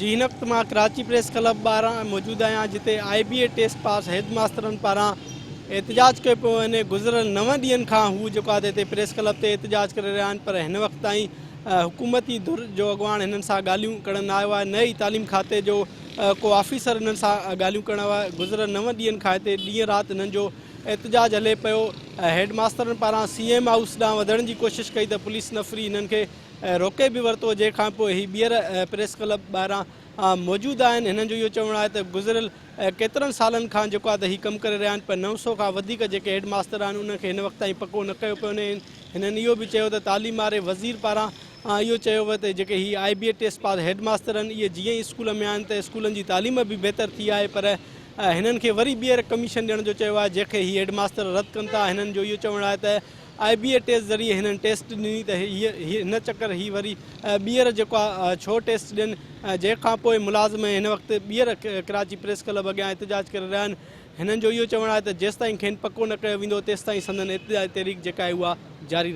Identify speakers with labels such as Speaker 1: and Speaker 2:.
Speaker 1: جي هن وقت مان ڪراچي پريس ڪلب ٻاهران موجود آهيان جتي I B A test pass head ماسترن پاران احتجاج ڪيو پيو وڃي گذريل نو ڏينهن کان هو جيڪو آهي هتي پريس ڪلب تي احتجاج ڪري رهيا آهن پر هن وقت تائين حڪومتي ڌر جو اڳواڻ هنن سان ڳالهيون ڪرڻ نه آيو آهي نه ئي تعليم کاتي جو ڪو آفيسر هنن سان ڳالهيون ڪرڻ آيو آهي گذريل نو ڏينهن کان هتي ڏينهن رات هنن جو احتجاج هلي پيو هيڊ ماسترن پاران سي ايم هائوس ڏانهن وڌڻ جي ڪوشش ڪئي ته پوليس نفري هنن کي روڪي به ورتو جنهن کان پوء هي ٻيهر پريس ڪلب ٻاهران موجود آهن هنن جو اهو چوڻ آهي ته گذريل ڪيترن سالن کان جيڪو آهي ته هي ڪم ڪري رهيا آهن پر 900 کان وڌيڪ جيڪي هيڊ ماستر آهن انهن کي هن وقت تائين پڪو نه ڪيو پيو وڃي هنن اهو به چيو ته تعليم واري وزير پاران اهو چيو ويو ته جيڪي هي I B A test pass head master آهن اهي جيئن ئي اسڪول ۾ آهن ته اسڪولن جي تعليم به بهتر ٿي آهي پر هنن کي وري ٻيهر ڪميشن ڏيڻ جو چيو آهي جنهن کي هي هيڊ ماستر رد ڪن ٿا هنن جو اهو چوڻ آهي ته آء بي اي ٽيسٽ ذريعي هنن ٽيسٽ ڏني ته هن چڪر هي وري ٻيهر جيڪو آهي ڇو ٽيسٽ ڏين جنهن کان پوء ملازم هن وقت ٻيهر ڪراچي پريس ڪلب اڳيان احتجاج ڪري رهيا آهن هنن جو اهو چوڻ آهي ته جيستائين کين پڪو نه ڪيو ويندو تيستائين سندن احتجاجي تحريڪ جيڪا آهي اها جاري.